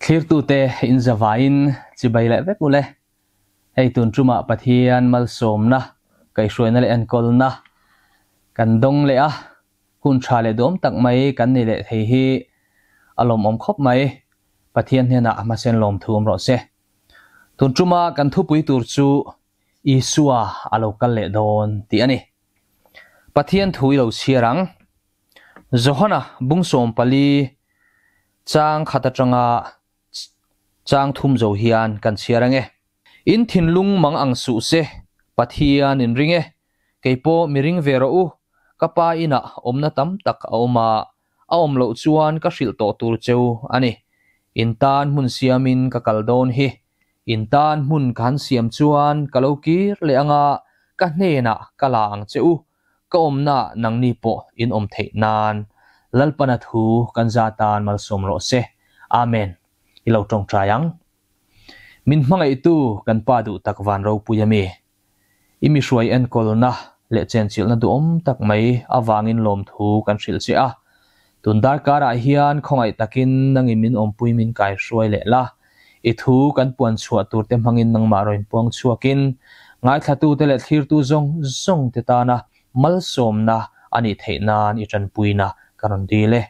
Thlirtute in zavaiin chibai leh vek ule. Hei tun tumah Pathian malsawmna, kaihhruaina leh enkawlna kan dawng leh a, hun tha leh duhawm tak mai kan ni leh thei hi a lawmawm khawp mai. Pathian hnenah hmasen lawmthu awm rawh se. Tun tuma kan thupui tur chu Isua a lo kal leh dawn tih a ni. Pathian thu i lo chhiar ang. Johana bung 14 chang khat atanga chang thum zo hian kan chhiar ang e. In thinlung mang ang suh se, Pathian in ring e. Kei pawh mi ring ve rawh u, ka pa inah awmna tam tak a awm a, a awm loh chuan ka hrilh tawh tur cheu a ni. In tan hmun siamin ka kal dawn hi. In tan hmun ka han siam chuan ka lo kir leh anga ka hnenah ka la ang che u, ka awmna nangni pawh in awm theih nan Lalpana thu kan za tan malsawm rawh se. Amen. I lo tawngtai ang. Min hmangaihtu kan Pa duh tak van ropui a mi. I mi hruai enkawlna leh chenchilhna duhawm tak mai avangin lawmthu kan hrilh che a. Tun darkarah hian khawngaih takin nangin min awmpui min kaihruai leh la. I thu kan puan chhuah turte hmangin nangmah rawn puang chhuakin ngaithlatute leh thlirtu zawng zawngte tana malsawmna a nih theih nan i tanpuina ka rawn dil e.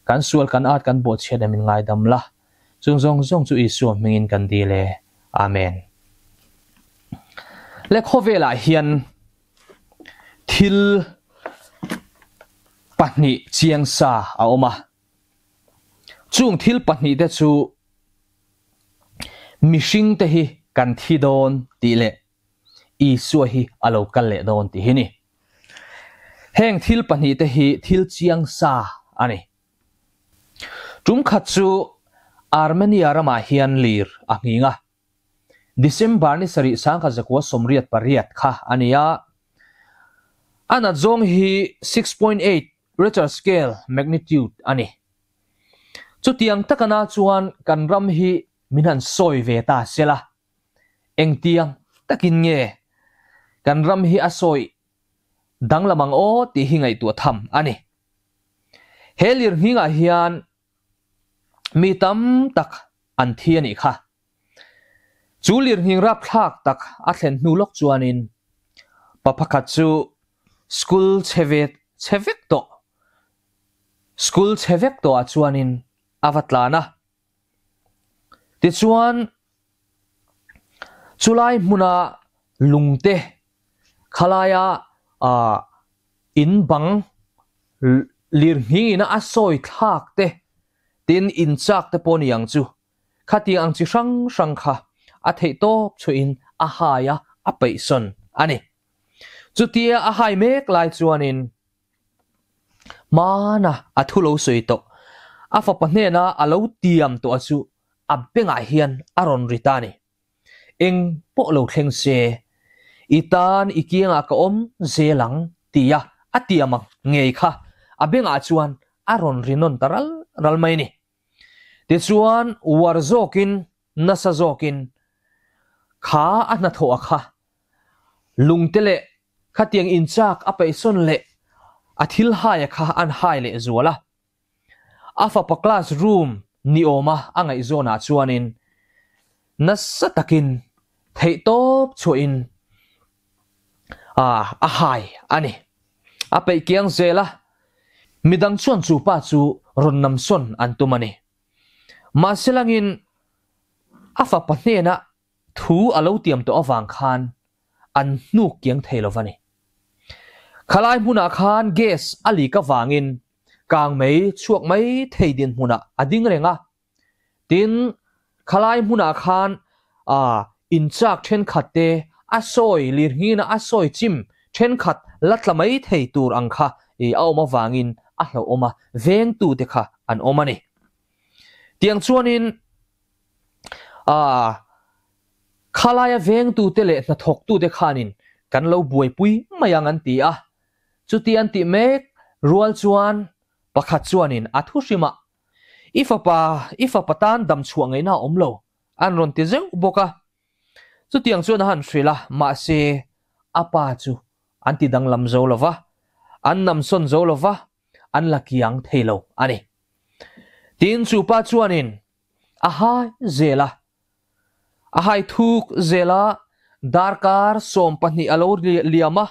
Kan sual kan at kan bawhchhiat em in ngaidam la. Chung zawng zawng chu Isua hmingin kan dil e. Amen. Le khawvelah hian thil pahnih chiang sa a awm a. Chung thil pahnih te chu mihring te hi kan thi dawn tih leh Isua hi a lo kal leh dawn tih hi ni. Heng thil pahnih te hi thil chiang sa a ni. Tum khat chu Armenia ramah hian lir a nghing a. December ni sarih 1988 kha a ni a. A nat zawng hi 6.8 Richter scale magnitude a ni. Chutiang takana chuan kan ram hi min han sawi ve ta sela. Engtiang takin nge kan ram hi a sawi danglam ang aw tih hi ngaihtuah tham a ni. He lirnghingah hian mi tam tak an thi a nih kha. Chu lirnghing rapthlak tak a thlen hnu lawk chuanin pa pakhat chu school chhe ve chhe vek tawh school chhe vek tawhah chuanin a va tlan a. Tichuan chulai hmuna lungte khalaia ah in bang lirnghingin a sawi thlak te tin in chak te pawh ni ang chu khatiang ang chi hrang hrang kha a theih tawp chhuahin a hai a, a peihsawn a ni. Chutia a hai mek lai chuanin hmana a thu lo sawi tawh a fapa hnena a lo tiam tawh a chu a bengah hian a rawn ri ta a ni. Eng pawh lo thleng se, i tan i kiangah ka awm zel ang tia a tiam ang ngei kha a bengah chuan a rawn ri nawn ta ral ral mai a ni. Tichuan uar zawkin nasa zawkin kha a hnathawh a kha lungte leh khatiang inchak a peihsawn leh a thil hai a kha an hai leh zual a. A fapa class room ni awma a ngaihzawnah chuanin nasa takin theihtawp chhuahin a hai a ni. A peih kiang zel a, midang chuan chu pa chu rawn namsawn an tum a ni. Mahse langin a fapa hnena thu a lo tiam tawh avang khan an hnuk kiang thei lo va ni. Khalai hmunah khan gas a leak avangin kang mai chhuak mai thei dinhmunah a ding reng a. Tin, khalai hmunah khan ah inchak thenkhat te a sawi lirnghina a sawi chim thenkhat la tla mai thei tur ang kha i a awm avangin a hlauhawm a, vengtute kha an awm a ni. Tiang chuanin ah khalaia vengtute leh hnathawktute khanin kan lo buaipui mai ang an ti a. Chuti an tih mek rual chuan pakhat chuanin a thu hrimah I fapa, i fapa tan dam chhuah ngaihna a awm lo, an rawn ti zeuh bawk a. Chutiang chuan a han hrilh a, mahse, a pa chu an ti danglam zo lo va, an namsawn zo lo va, an la kiang thei lo a ni. Tin, chu pa chuanin. A hai zel a. A hai thuk zel a, darkar 12 a lo liam a,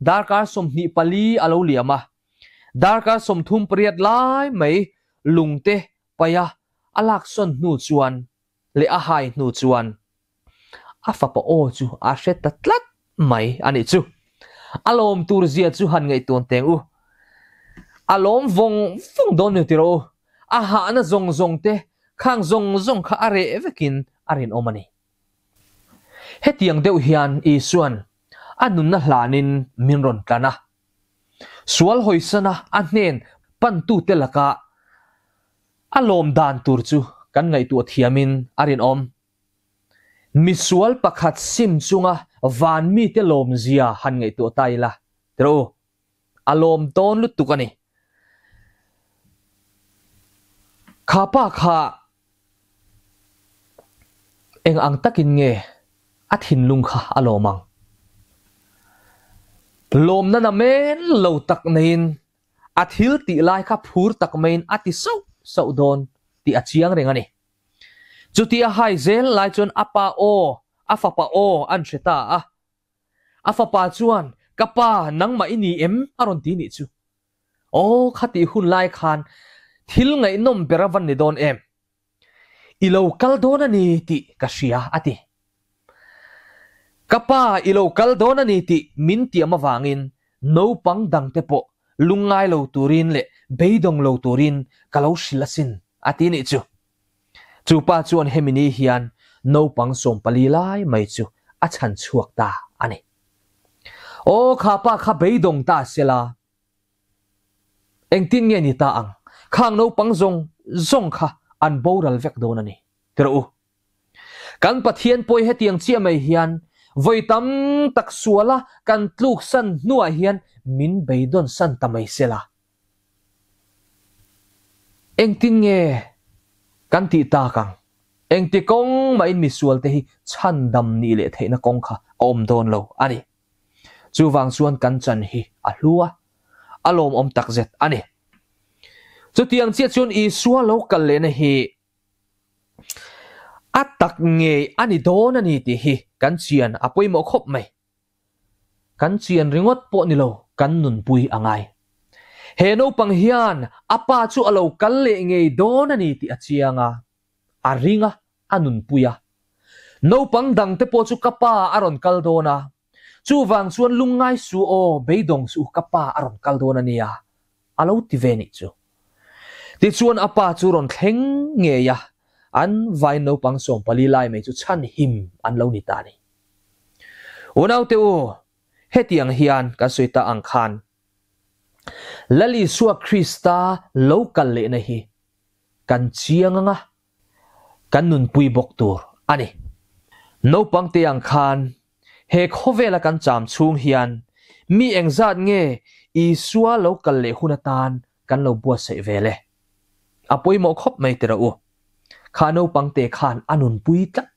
darkar 24 a lo liam a, darkar 38 lai mai lungte paih a a laksawn hnu chuan leh a hai hnu chuan a fapa aw chu a hre ta tlat mai a nih chu. A lawm tur zia chu han ngaihtuan teng u. A lawm vawng vawng dawn ni tiraw u. A hahna zawng zawng te khang zawng zawng kha a reh vekin a rinawm a ni. Hetiang deuh hian Isuan a nunna hlanin min rawn tlan a. Sual hawisana a hnen pantute laka a lawm dan tur chu kan ngaihtuah thiamin a rinawm. Misual pakhat sim chunga van mite lawmzia han ngaihtuah ta ila tiraw u, a lawm dawn lutuk a ni. Kha pa kha eng ang takin nge a thinlung kha a lawm ang? Lawmna namen lo tak neiin a thil tih lai kha phur tak maiin a ti sauh sauh dawn tih a chiang reng a ni. Chuti a hai zel lai chuan a pa aw, a fapa aw an hre ta a. A fapa chuan, Ka pa, nangmah i ni em? a rawn ti nih chu. Aw, khatih hun lai khan thil ngaihnawm ber a van ni dawn em? I lo kal dawn a ni tih ka hria, a ti. Ka pa, i lo kal dawn a ni tih min tiam avangin naupang dangte pawh lungngai lo turin leh beidawng lo turin ka lo hrilh asin, a ti nih chu. Chu pa chuan hemi ni hian naupang 14 lai mai chu a chhan chhuak ta a ni. Aw, kha pa kha beidawng ta sela, engtin nge ni ta ang? Khang naupang zawng zawng kha an boral vek dawn a ni. Tirh u. Kan Pathian pawi hetiang chiah mai hian vawi tam tak suala kan tluksan hnuah hian min beidawn san ta mai sela. Engtin nge kan tih tak ang? Engti kawng mahin misualte hi chhandam nih leh theihna kawng kha a awm dawn lo a ni. Chuvang chuan kan chan hi a hlu a, a lawmawm takzet a ni. Chutiang chiah chuan Isua lo kal lehna hi A tak ngei a ni dawn a ni tih hi kan chian a pawimawh khawp mai. Kan chian ringawt pawh ni lo kan nunpui a ngai. He naupang hian a pa chu a lo kal leh ngei dawn a ni tih a chiang a, a ring a, a nunpui a. Naupang dangte pawh chu ka pa a rawn kal dawn a, chuvang chuan lungngai suh aw, beidawng suh ka pa a rawn kal dawn a nia, a lo ti ve nih chu. Tichuan a pa chu rawn thleng ngei a, an vai naupang 14 lai mai chu chhan him an lo ni ta a ni. Unaute u, hetiang hian kan sawi ta ang khan Lal Isua Krista lo kal lehna hi kan chiang anga kan nunpui bawk tur a ni. Naupang te ang khan he khawvela kan cham chhung hian mi engzat nge Isua lo kal leh hun atan kan lo buatsaih ve le? A pawimawh khawp mai tiraw u. Kha naupang te khan a nunpui tlat.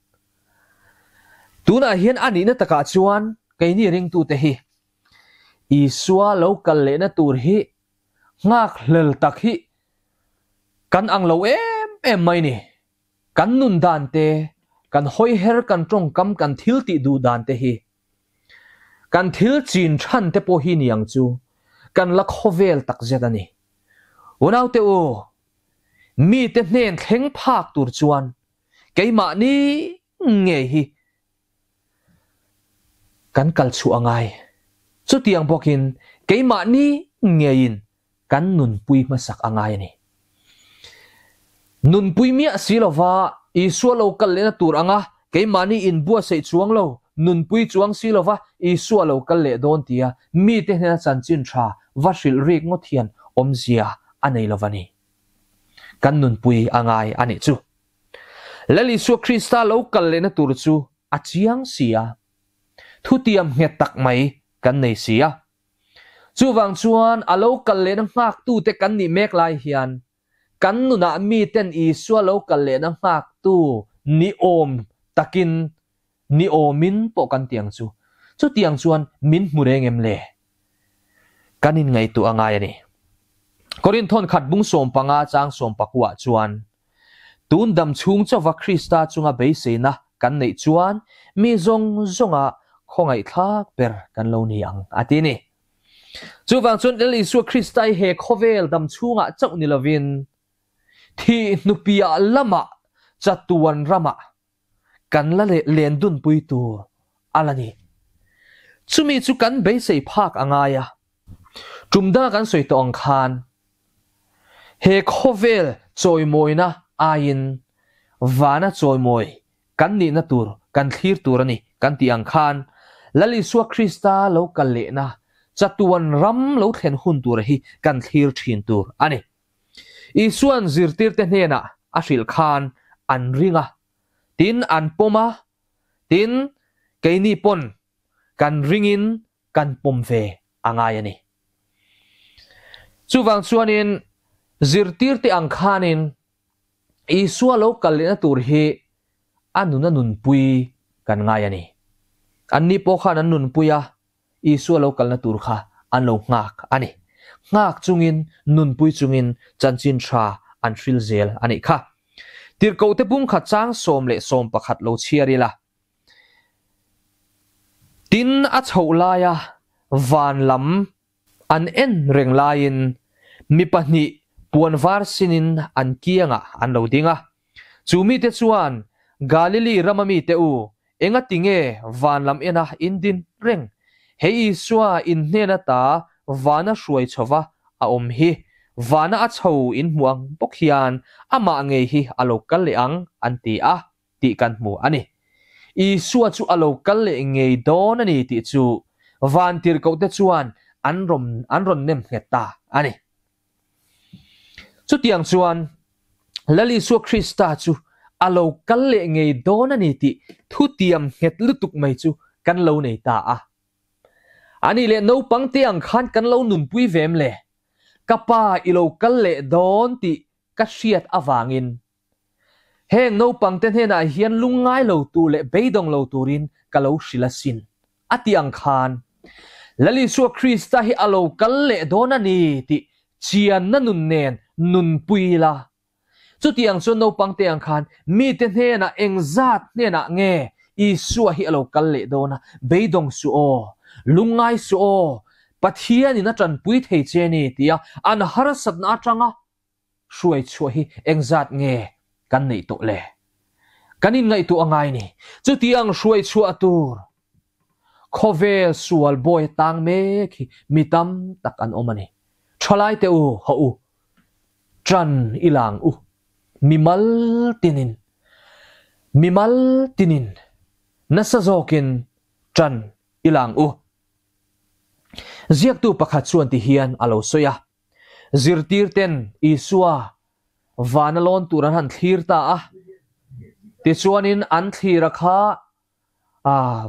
Tunah hian a nihna takah chuan keini ringtute hi Isua lo kal lehna tur hi nghakhlel tak hi kan ang lo em em mai ni. Kan nun dan te, kan hawiher, kan tawngkam, kan thil tih duh dan te hi, kan thil chin than te pawh hi ni ang chu kan la khawvel tak zet a ni. Unaute u, mite hnen thleng phak tur chuan keimahni ngei hi Kan kal chhuah a ngai. Chutiang bawkin keimahni ngeiin kan nunpui hmasak a ngai a ni. Nunpui miah si lova Isua lo kal lehna tur anga keimahni inbuatsaih chuang lo, nunpui chuang si lova Isua lo kal leh dawn tia mite hnena chanchin tha va hrilh rik ngawt hian awmzia a nei lova ni. Kan nunpui a ngai a nih chu. Lal Isua Krista lo kal lehna tur chu a chiang si a, thutiam nghet tak mai kan nei si a. Chuvang chuan a lo kal lehna nghaktute kan nih mek lai hian kan nunah miten Isua lo kal lehna nghaktu ni awm takin ni awmin pawh kan ti ang chu. Chutiang chuan min hmu reng em le? Kan inngaihtuah a ngai a ni. Korinth thawn khat bung 15 chang 19 chuan. Tun dam chhung chauva Krista chunga beiseina kan neih chuan mi zawng zawnga khawngaihthlak ber kan lo ni ang, a ti a ni. Chuvang chuan Lal Isua Krista hi he khawvel dam chhungah chauh ni lovin thih hnupiah lamah chatuan ramah kan la len dunpui tur a la ni. Chumi chu kan beisei phak a ngai a. Tum danga kan sawi tawh ang khan he khawvel chawimawina aiin vana chawimawi kan nihna tur kan thlir tur a ni kan tih ang khan Lal Isua Krista lo kal lehna chatuan ram lo thlen hun tura hi kan thlir thin tur a ni. Isua'n zirtirte hnenah a hrilh khan an ring a, tin an pawm a, tin keini pawn kan ringin kan pawm ve a ngai a ni. Chuvang chuanin zirtirte ang khanin Isua lo kal lehna tur hi a nun a nunpui kan ngai a ni. Anni pawh khan an nunpui a, Isua lo kalna tur kha an lo nghak a ni. Nghak chungin, nunpui chungin chanchin tha an hril zel a nih kha. Tirhkohte bungkhat chang 11 lo chhiar ila. Tin, a chhoh laia van lam an en reng laiin mi pahnih puan var sinin an kiangah an lo ding a. Chu mite chuan, Galili rama mite u, Engati nge van lam ena in din reng? Hei Isua in hnen ata vana hruai chhova a awm hi, vana a chho in hmu ang bawk hian amah ngei hi a lo kal leh ang, an ti a, tih kan hmu a ni. Isua chu a lo kal leh ngei dawn a ni tih chu van tirhkohte chuan an an rawn nem nghet ta a ni. Chutiang chuan Lal Isua Krista chu a lo kal leh ngei dawn a ni tih thutiam nghet lutuk mai chu kan lo nei ta a. A nih leh naupang te ang khan kan lo nunpui ve em le? Ka pa i lo kal leh dawn tih ka hriat avangin Heng naupangte hnenah hian lungngai lo tur leh beidawng lo turin ka lo hrilh asin, a ti ang khan. Lal Isua Krista hi a lo kal leh dawn a ni tih chianna nun nen nunpui ila. Chutiang chuan naupangte ang khan mite hnenah engzat hnenah nge Isua hi a lo kal leh dawn a, beidawng suh aw, lungngai suh aw, Pathianin a tanpui thei che a ni tia an harsatna atanga Hruai chhuah hi engzat nge kan neih tawh le? Kan inngaihtuah a ngai ni. Chutiang hruai chhuah tur khawvel sual bawi a tang mek hi mi tam tak an awm a ni. Thalai te u, haw u, tan i lang u. Mimal tinin, mimal tinin nasa zawkin tan i lang u. Ziaktu pakhat chuan tihian a lo sawi a. Zirtirten Isua vana lawn tur an han thlir ta a, tichuanin an thlira kha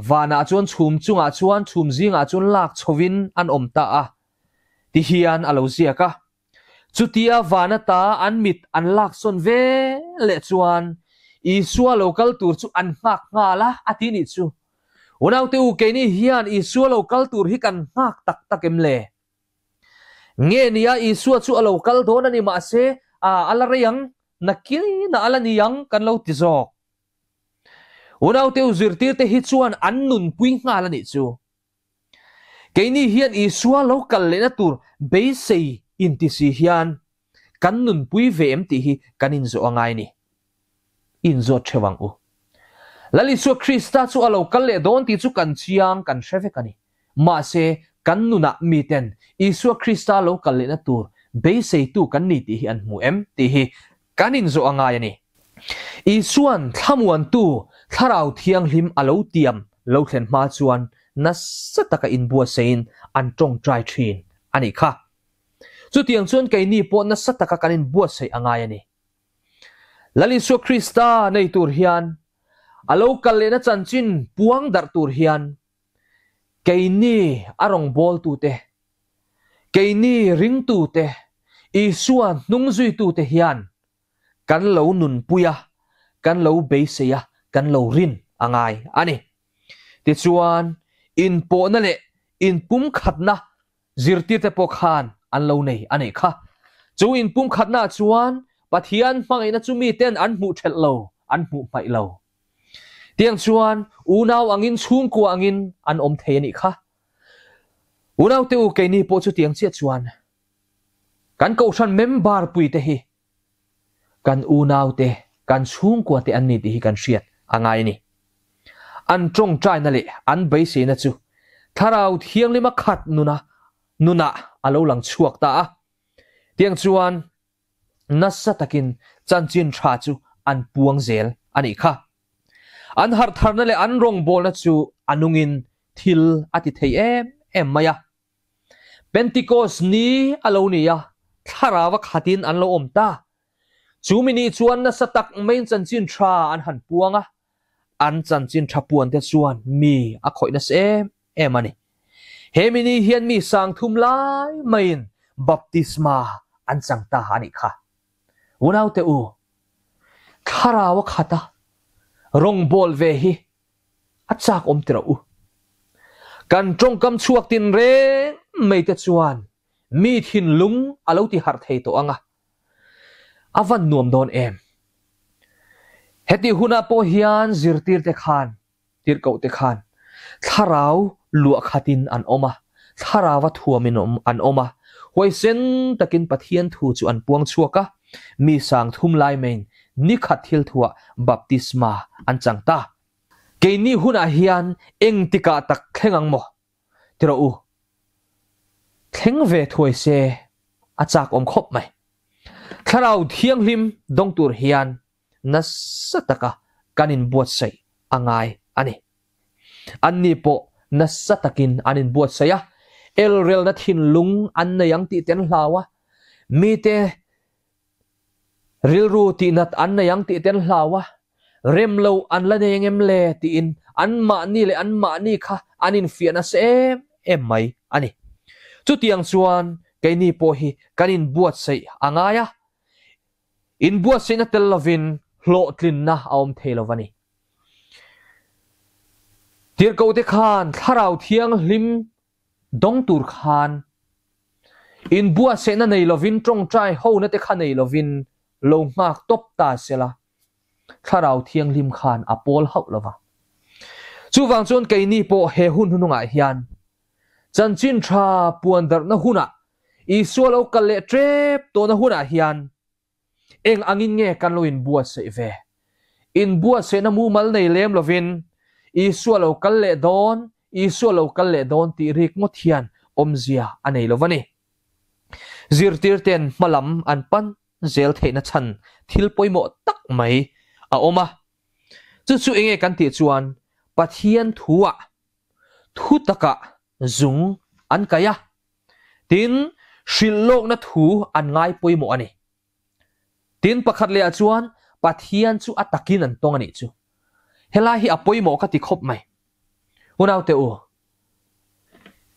vanah chuan chhum chungah chuan chhum zingah chuan lak chhovin an awm ta a, tihian a lo ziak a. Chutia vana ta an mit an lak sawn ve leh chuan Isua lo kal tur chu an nghak nghal a, a ti nih chu. Unaute u, keini hian Isua lo kal tur hi kan nghak tak tak em le? Nge nia Isua chu a lo kal dawn a ni mahse a a la rei ang, nakinah a la ni ang kan lo ti zawk. Unaute u zirtirte hi chuan an nunpui nghal a nih chu. Keini hian Isua lo kal lehna tur beisei inti si hian kan nunpui ve em tih hi kan inzawh a ngai ni. Inzawt theuh ang u. Lal Isua Krista chu a lo kal leh dawn tih chu kan chiang kan hre vek a ni. Mahse, kan nunah miten Isua Krista lo kal lehna tur beiseitu kan ni tih hi an hmu em tih hi kan inzawh a ngai a ni. Isua'n thlamuantu Thlarau Thianghlim a lo tiam lo thlen hma chuan nasa taka inbuatseiin an tawngtai thin a nih kha. Chutiang chuan keini pawh nasa taka kan inbuatsaih a ngai a ni. Lal Isua Krista nei tur hian, a lo kal lehna chanchin puang darh tur hian keini a rawngbawltute, keini ringtute, Isua hnungzuitute hian kan lo nunpui a, kan lo beisei a, kan lo rin a ngai a ni. Tichuan, inpawhna leh inpumkhatna Zirtirte pawh khan an lo nei a nih kha. Chu inpumkhatnaah chuan Pathian hmangaihna chu miten an hmuh ṭhelh lo, an hmuh hmaih lo. Tiang chuan unau angin chhungkua angin an awm thei a nih kha. Unaute u keini pawh chutiang chiah chuan kan kohhran member puite hi kan unaute, kan chhungkuate an ni tih hi kan hriat a ngai a ni. An tawngtaina leh an beiseina chu Thlarau Thianghlima khat nuna nunah a lo lang chhuak ta a. Tiang chuan nasa takin chanchin tha chu an puang zel a nih kha. An harhtharna leh an rawngbawlna chu a nungin thil a ti thei em em mai a. Pentikos ni a lo ni a, thlarau a khatin an lo awm ta. Chu mi nih chuan nasa tak maiin chanchin tha an han puang a, an chanchin tha puan te chuan mi a khawih nasa em em a ni. He mi ni hian mi sang thum lai maiin baptisma an chang ta a nih kha. Unaute u, thlarau a khat a, rawngbâwl ve hi a châk awm ti rawh u. Kan tawngkam chhuak tinreng mai te chuan mi thinlung a lo ti harh thei tawh ang a, a van nuam dawn em. Heti hunah pawh hian zirtirte khan Tirhkoh te khan thlarau luah khatin an awm a, thlarauva thuamin an awm a, huaisen takin Pathian thu chu an puang chhuak a, mi sang thum lai maiin ni khat thil thuah baptisma an chang ta. Keini hunah hian engtikah tak thleng ang maw? Ti rawh u. Thleng ve thuai se a chak awm khawp mai. Thlarau thianghlim dawng tur hian nasa taka kan inbuatsaih a ngai a ni. Anni pawh nasa takin an inbuatsaih a, elrelna thinlung an nei ang tih te an hlau a, mite rilru tihnat an nei ang tih te an hlau a, rem lo an la nei ang em le tiin anmahni leh anmahni kha an infiah nasa em em mai a ni. Chutiang chuan keini pawh hi kan inbuatsaih a ngai a, Inbuatsaihna tel lovin hlawhtlinna a awm thei lo a ni. Tirhkohte khan Thlarau Thianghlim dawng tur khan inbuatsaihna nei lovin tawngtai hona te kha nei lovin lo nghak tawp ta sela, Thlarau Thianghlim khan a pawl hauh lo va. Chuvang chuan keini pawh he hun hunungah hian chanchin tha puan darhna hunah Isua lo kal leh tep tawhna hunah hian eng angin nge kan lo inbuatsaih ve? Inbuatsaihna mumal nei lem lovin Isua lo kal leh dawn, Isua lo kal leh dawn tih rik ngawt hian awmzia a nei lo va ni. Zirtirte'n hmalam an pan zel theihna chhan thil pawimawh tak mai a awm a. Chu chu enge kan tih chuan Pathian thuah thu takah zung an kaih a, tin, hrilh lawkna thu an ngai pawimawh a ni. Tin, pakhat lehah chuan Pathian chu a takin an tawng a nih chu. Helai hi a pawimawh ka ti khawp mai. Unaute u,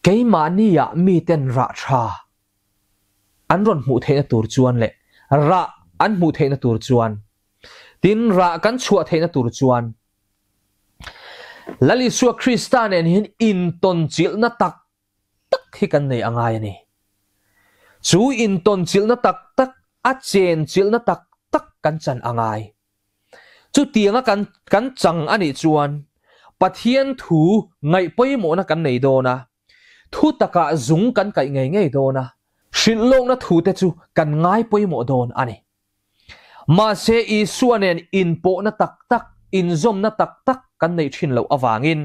keimahniah miten rah tha an rawn hmuh theihna tur chuan leh rah an hmuh theihna tur chuan, tin, rah kan chhuah theihna tur chuan Lal Isua Krista nen hian intawnchilhna tak tak hi kan nei a ngai a ni. Chu intawnchilhna tak tak, a chenchilhna tak tak kan chan a ngai. Chutianga kan kan chang a nih chuan Pathian thu ngaih pawimawhna kan nei dawn a, thu takah zung kan kaih ngei ngei dawn a, hrilhlawkna thute chu kan ngai pawimawh dawn a ni. Mahse, Isua nen inpawhna tak tak, inzawmna tak tak kan neih thin loh avangin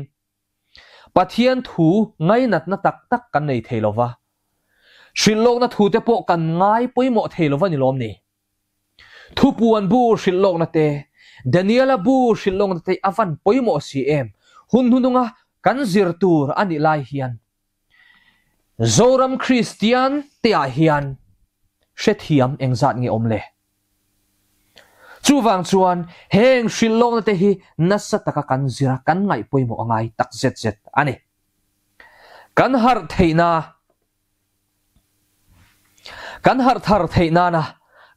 Pathian thu ngainatna tak tak kan nei thei lo va. Hrilhlawkna thute pawh kan ngai pawimawh thei lo va ni lawm ni? Thupuan bu hrilhlawkna te, Daniela bu hrilhlawkna te a van pawimawh si em? Hun hnununga kan zir tur a nih lai hian Zoram Kristian te ah hian hrethiam engzat nge awm le? Chuvang chuan heng hrilhlawkna te hi nasa taka kan zir a, kan ngaih pawimawh a ngai tak zet zet a ni. Kan harh theihna, kan harh thar theih nana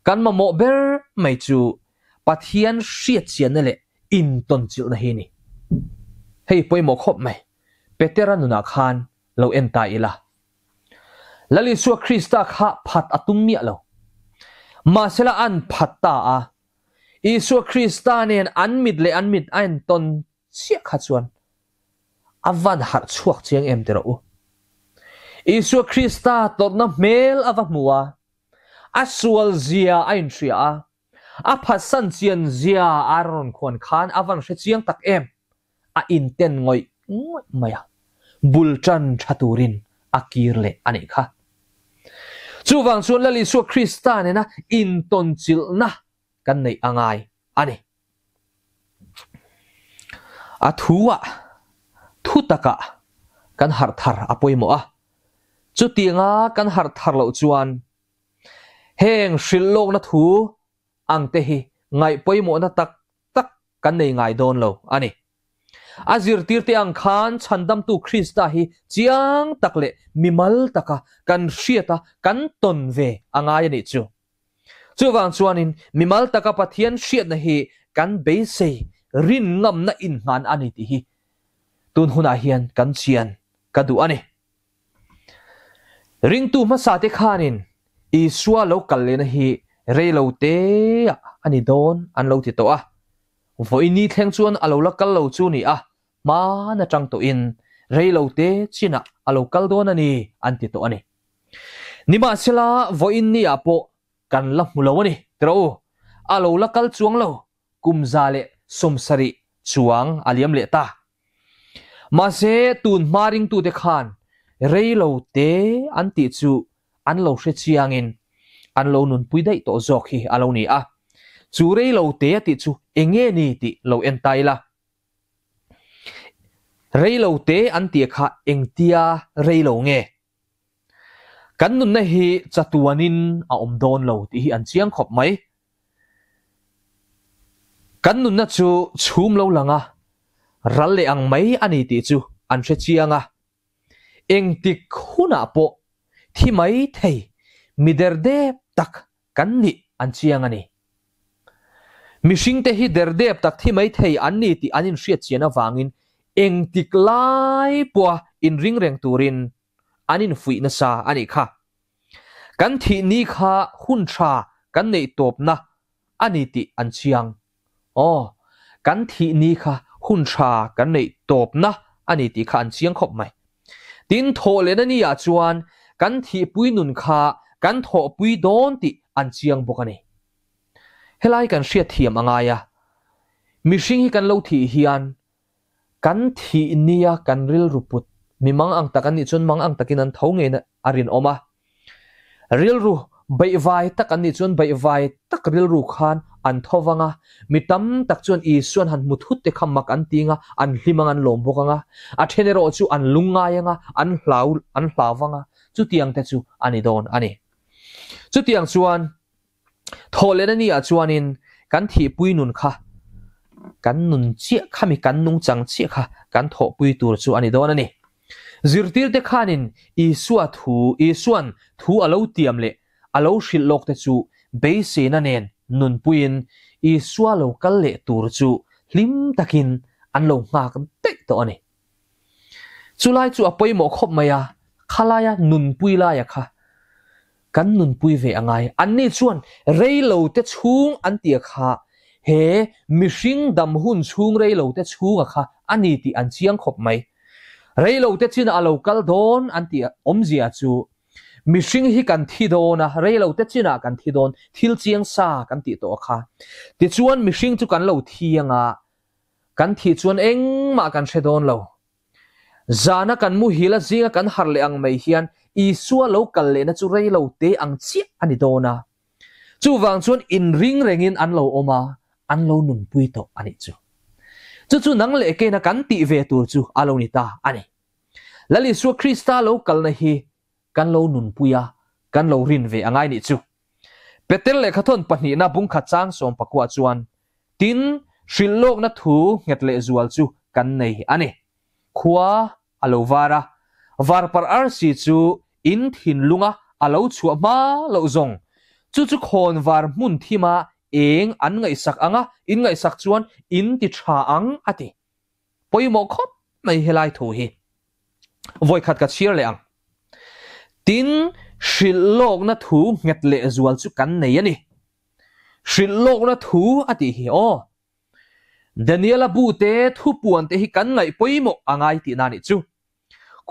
kan mamawh ber mai chu Pathian hriatchianna leh intawnchilhna hi a ni. Hei pawimawh khawp mai. Petera nunah khan lo en ta ila. Lal Isua Krista kha phat a tum miah lo. Mahsela an phat ta a, Isua Krista nen an mit leh an mit a entawn chiah kha chuan a van harh chhuak chiang em ti rawh u. Isua Krista tawrhna hmel a va hmu a, a sual zia a inhria a, a phatsan chian zia a rawn khuan khan a van hre chiang tak em, a inten ngawih ngawih mai a, bul tan tha turin a kir leh a nih kha. Chuvang chuan Lal Isua Krista nena intawnchilhna kan neih a ngai a ni. A thu-ah, thu takah kan harh thar a pawimawh a, chutianga kan harh thar loh chuan heng hrilh lawkna thu ang te hi ngaih pawimawhna tak tak kan nei ngai dawn lo a ni. A zirtirte ang khan Chhandamtu Krista hi chiang tak leh mimal taka kan hriata kan tawn ve a ngai a nih chu. Chuvang chuanin mimal taka Pathian hriatna hi kan beisei rin ngamna inhman a ni tih hi tun hunah hian kan chian ka duh a ni. Ringtu hmasate khanin Isua lo kal lehna hi reilo teah a ni dawn an lo ti tawh a. Vawiini thleng chuan a lo la kal lo chu ni a, hman atang tawhin reilo te chinah a lo kal dawn a ni an ti tawh a ni. Nimahsela vawiini ah pawh kan la hmu lo a ni tiraw u, a lo la kal chuang lo kum 170 chuang a liam leh ta. Mahse tun hma ringtute khan reilo te an tih chu an lo hre chiangin an lo nunpui daih tawh zawk hi a lo ni a. Chu reilo te a tih chu enge ni tih lo en ta ila. Reilo te an tih kha engtia reilo nge? Kan nunna hi chatuanin a awm dawn lo tih hi an chiang khawp mai. Kan nunna chu chhum lo lang a, ral leh ang mai a ni tih chu an hre chiang a. Engtik hunah pawh thi mai thei mi derdep tak kan nih an chiang a ni. Mihringte hi derdep tak thi mai thei an ni tih an inhriat chian avangin engtik lai pawha inring reng turin an infuih nasa a nih kha. Kan thih ni kha hun tha kan neih tawpna a ni tih an chiang. Aw, kan thih ni kha hun tha kan neih tawpna a ni tih kha an chiang khawp mai. Tin, thawh lehna ni ah chuan kan thihpui nun kha kan thawhpui dawn tih an chiang bawk a ni. Helai kan hriat thiam a ngai a, mihring hi kan lo thih hian kan thih nia kan rilru put mi mang ang tak an nih chuan mang ang takin an tho ngei a rinawm a. Rilru beihvai tak an nih chuan beihvai tak rilru khan an tho vang a, mi tam tak chuan Isuan han hmu thut te kha mak an ti ang a, an hlim ang an lawm bawk ang a, a then erawh chu an lungngai ang a, an hlau an hlau vang a, chutiang te chu a ni dawn a ni. Chutiang chuan Thawh lehna ni ah chuanin kan thihpui nun kha kan nun chiah khami kan nungchang chiah kha kan thawhpui tur chu a ni dawn a ni. Zirtirte khanin Isua thu Isuan thu a lo tiam leh a lo hrilh lawk te chu beiseina nen nunpuiin Isua lo kal leh tur chu hlim takin an lo nghak daih tawh a ni. Chulai chu a pawimawh khawp mai a, khalaia nunpui laia kha kan nunpui ve a ngai. Anni chuan reilote chhung an ti a kha, he mihring dam hun chhung reilote chhunga kha a ni tih an chiang khawp mai. Reilote chinah a lo kal dawn an tih awmzia chu mihring hi kan thi dawn a, reilote chinah kan thi dawn, thil chiang sa kan tih tawh a kha. Tichuan mihring chu kan lo thi anga Kan thih chuan engmah kan hre dawn lo. Zana kan muhil a zinga kan harh leh ang mai hian Isua lo kal lehna chu rei lo te ang chiah a ni dawn a. Chuvang chuan inring rengin an lo awm a, an lo nunpui tawh a nih chu. Chu chu nang leh keina kan tih ve tur chu a lo ni ta a ni. Lal Isua Krista lo kalna hi kan lo nunpui a, kan lo rin ve a ngai nih chu. Peter lehkhathawn pahnihna bungkhat chang 19 chuan Tin, hrilh lawkna thu nghet lehzual chu kan nei a ni. Khua a lo var a, varparh arsi chu in thinlunga a lo chhuah hma loh zawng. Chu chu khawn var hmun thima eng an ngaihsak ang a, in ngaihsak chuan in ti tha ang a ti. Pawimawh khawp mai helai thu hi. Vawikhat ka chhiar leh ang. Tin, hrilh lawkna thu nghet lehzual chu kan nei a ni. Hrilh lawkna thu a tih hi aw. Daniela bu te thupuan te hi kan ngaih pawimawh a ngai tihna a nih chu.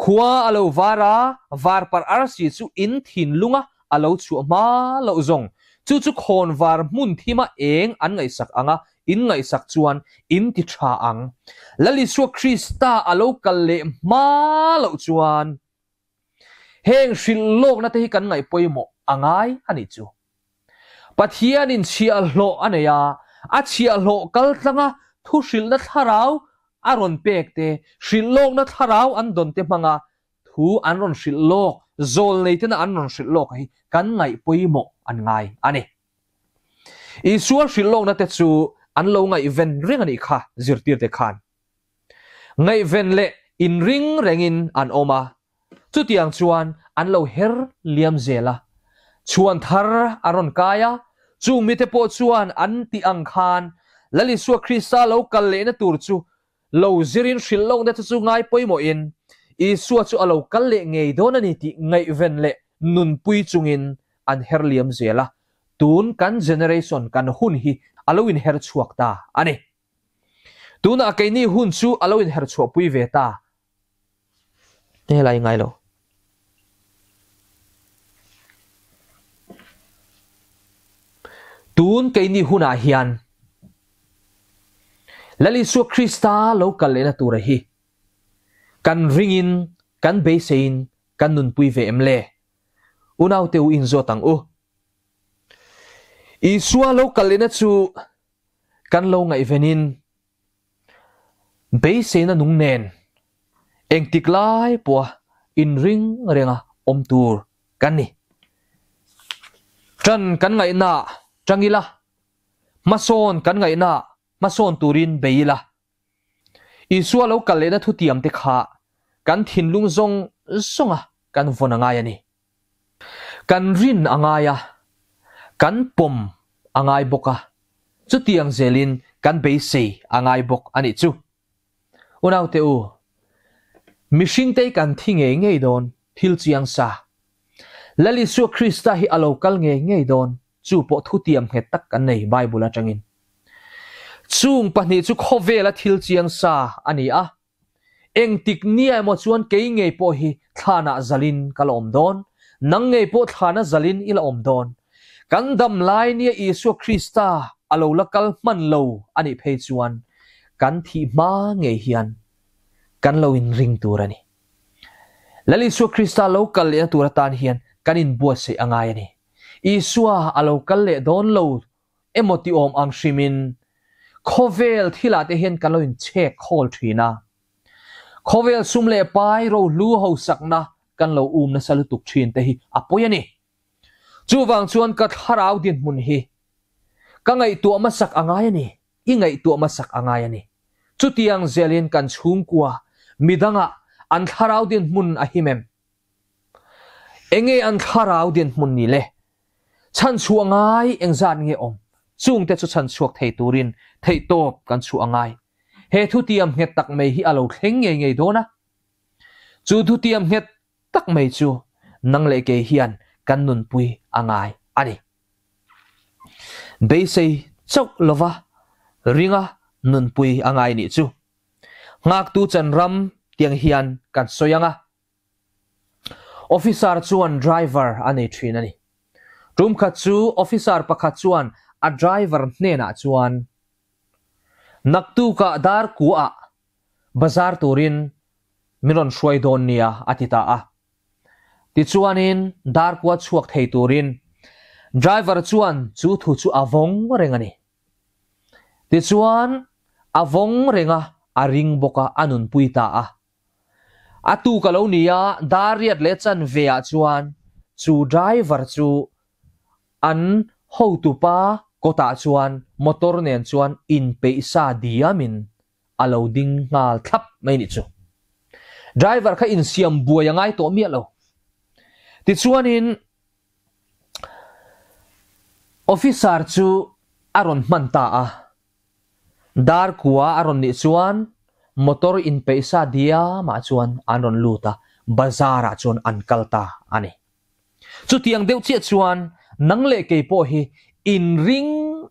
Khua a lo var a, varparh arsi chu in thinlunga a lo chhuah hma loh zawng. Chu chu khawn var hmun thima eng an ngaihsak ang a, in ngaihsak chuan in ti tha ang. Lal Isua Krista a lo kal leh hma loh chuan heng hrilh lawkna te hi kan ngaih pawimawh a ngai a nih chu. Pathianin chhiahhlawh a nei a, a chhiahhlawh kal tlanga thu hrilhna thlarau a rawn pek te, hrilh lawkna thlarau an dawn te hmanga thu an rawn hrilh lawk, zawl nei tena an rawn hrilh lawk hi kan ngaih pawimawh an ngai a ni. Isua hrilh lawkna te chu an lo ngaihven reng a nih kha zirtirte khan. Ngaihven leh inring rengin an awm a, Chutiang chuan an lo her liam zel a, chhuan thar a rawn kai a, chung mite pawh chuan an tih ang khan Lal Isua Krista lo kal lehna tur chu lo zirin hrilh lohna te chu ngai pawimawhin Isua chu a lo kal leh ngei dawn a ni tih ngaihven leh nunpui chungin an her liam zel a, tun kan generation kan hun hi a lo inher chhuak ta a ni. Tunah keini hun chu a lo inher chhuahpui ve ta Helai ngai lo. Tun keini hunah hian Lal Isua Krista lo kal lehna tura hi kan ringin kan beiseiin kan nunpui ve em le? Unaute u inzawt ang u. Isua lo kal lehna chu kan lo ngaihvenin Beiseina nung nen engtik lai pawha inring renga awm tur kan ni. Ṭan kan ngaihnaah ṭang ila, hmasawn kan ngaihnaah hmasawn turin bei ila. Isua lo kal lehna thutiamte kha kan thinlung zawng zawnga kan vawn a ngai a ni. Kan rin a ngai a, kan pawm a ngai bawk a, chutiang zelin kan beisei a ngai bawk a nih chu. Unaute u, mihringte kan thi ngei ngei dawn thil chiang sa. Lal Isua Krista hi a lo kal ngei ngei dawn, chu pawh thutiam nghet tak kan nei Bible atangin. Chung pahnih chu khawvela thil chiang sa a ni a, Engtik nia emaw chuan kei ngei pawh hi thlanah zalin ka la awm dawn, nang ngei pawh thlana zalin i la awm dawn. Kan dam lai nia Isua Krista a lo la kal hman lo a nih phei chuan kan thih hma ngei hian kan lo inring tur a ni. Lal Isua Krista lo kal lehna tur atan hian kan inbuatsaih a ngai a ni. Isua a lo kal leh dawn lo emaw ti awm ang hrimin khawvel thilah te hian kan lo inchhek khawl thin a. Khawvel sum leh pai rohlu hosakna kan lo um nasa lutuk thin te hi a pawi a ni. Chuvang chuan ka thlarau dinhmun hi ka ngaihtuah hmasak a ngai a ni, i ngaihtuah hmasak a ngai a ni. Chutiang zelin kan chhungkua midangah an thlarau dinhmun a him em? Enge an thlarau dinhmun ni le? Chhan chhuah ngai engzat nge awm? Chungte chu chhan chhuak thei turin theihtawp kan chhuah a ngai. He thutiam nghet tak mai hi a lo thleng ngei ngei dawn a. Chu thutiam nghet tak mai chu nang leh kei hian kan nunpui a ngai a ni. Beisei chauh lova ringa nunpui a ngai nih chu. Nghaktu chan ram tiang hian kan sawi ang a. Officer chuan driver a nei thin a ni. Tum khat chu officer pakhat chuan a driver hnenah chuan, Naktukah dar kuaah bazar turin min rawn hruai dawn nia a ti ta a. Tichuanin dar kua chhuak thei turin driver chuan chu thu chu a vawng reng a ni. Tichuan a vawng reng a, a ring bawk a, a nunpui ta a. A tuk a lo ni a, Dariat leh chanve ah chuan chu driver chu an hotupa kawtah chuan motor nen chuan inpeih sa diamin a lo ding nghal thlap mai nih chu. Driver kha insiam buai a ngai tawh miah lo. Tichuanin officer chu a rawn hman ta a. Dar kua a rawn nih chuan motor inpeih sa diamah chuan an rawn lut a, bazar ah chuan an kal ta a ni. Chutiang deuh chiah chuan nang leh kei pawh hi inring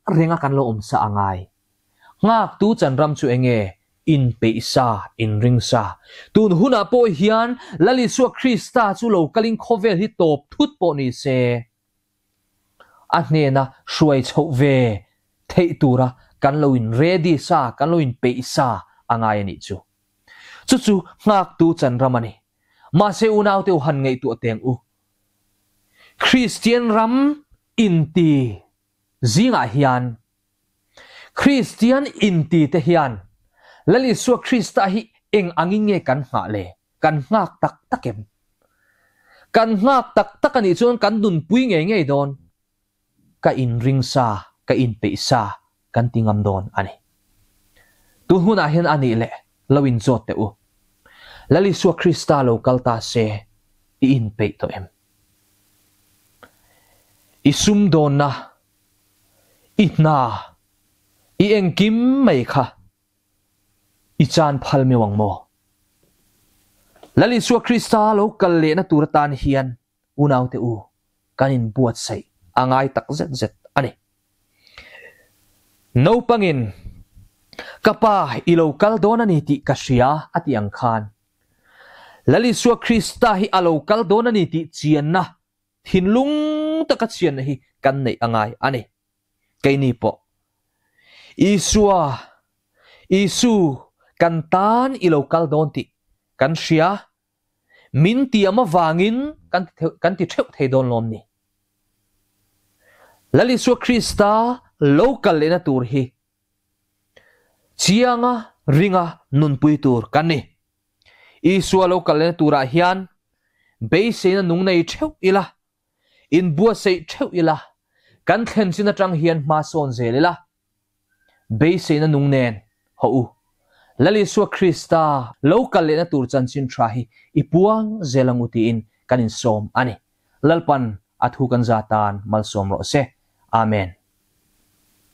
renga kan lo awm sa a ngai. Nghaktu chan ram chu enge? Inpeih sa, inring sa. Tun hunah pawh hian Lal Isua Krista chu lo kalin khawvel hi tawp thut pawh ni se, a hnena hruai chhoh ve theih tura kan lo in ready sa, kan lo inpeih sa a ngai a nih chu. Chu chu nghaktu chan ram a ni. Mahse unaute u han ngaihtuah teng u. Kristian ram inti zingah hian Kristian inti te hian Lal Isua Krista hi eng angin nge kan nghah le? Kan nghak tak tak em? Kan nghak tak tak a nih chuan kan nunpui ngei ngei dawn. Ka inring sa, ka inpeih sa kan ti ngam dawn a ni. Tun hunah hian a nih leh lo inzawt teh u. Lal Isua Krista lo kal ta se i inpeih tawh em? I sumdawnna, i hna, i engkim mai kha i chan phal meu ang maw? Lal Isua Krista lo kal lehna tur atan hian unaute u kan inbuatsaih a ngai tak zet zet a ni. Naupangin, Ka pa i lo kal dawn a ni tih ka hria a tih ang khan, Lal Isua Krista hi a lo kal dawn a ni tih chianna, thinlung taka chianna hi kan neih a ngai a ni. Keini pawh Isua, Isu, kan tan i lo kal dawn tih kan hria, min tiam avangin kan kan ti theuh thei dawn lawm ni. Lal Isua Krista lo kal lehna tur hi Chianga ringa nunpui tur kan ni. Isua lo kal lehna turah hian beiseina nung nei theuh ila, inbuatsaih theuh ila, kan thlen chin atang hian hma sawn zel ila. Beiseina nung nen haw u. Lal Isua Krista lo kal lehna tur chanchin tha hi i puang zel ang u tiin kan insawm a ni. Lalpan a thu kan za tan malsawm rawh se. Amen.